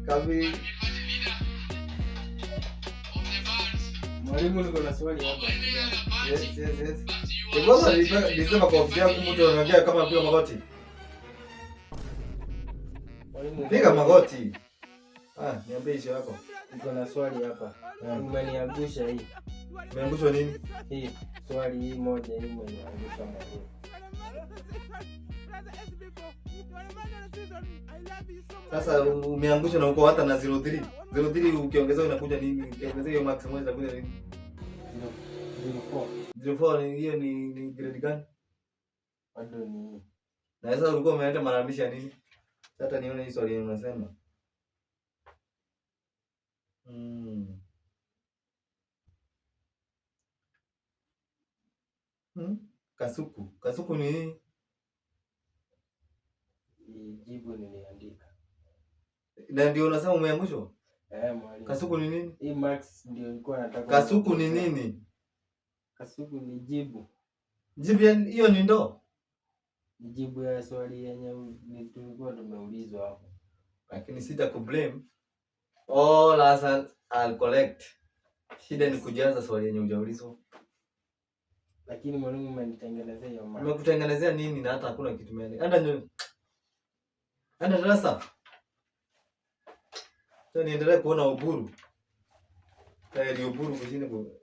Kavi. Mwalimu, niko na swali hapa. Yes. Kwanza nilisema kwa ofisi yangu mtu anaongea kama piga magoti. Mwalimu, Piga magoti. Ah, niambie issue yako. Niko na swali hapa. Umeniangusha hii. Umeangushwa nini? Hii swali hii moja hii umeniangusha, mwalimu. Sasa umeangushwa na uko hata na 03. 03 ukiongeza inakuja nini? Ukiongeza hiyo max moja inakuja nini? 04. 04 ni hiyo ni grade gani? Bado ni Na sasa ulikuwa umeleta malalamisho ya nini? Sasa nione hii swali yenye unasema. Kasuku. Kasuku ni nini? Hii jibu niliandika. Na ndio unasema umeangushwa? Eh, mwalimu. Kasuku ni nini? Hii max ndio ilikuwa nataka. Kasuku ni nini? Kasuku ni jibu. Jibu hiyo ni ndoo. Ni jibu ya swali yenye ni tulikuwa tumeulizwa hapo. Lakini sita kublame. All answers are correct. Shida ni kujaza swali yenye hujaulizwa. Lakini mwalimu, umenitengenezea hiyo max. Nimekutengenezea nini na hata hakuna kitu umeandika. Enda nyo. Enda darasa. Sasa niendelee kuona Uburu. Ni Uburu kushinda ku.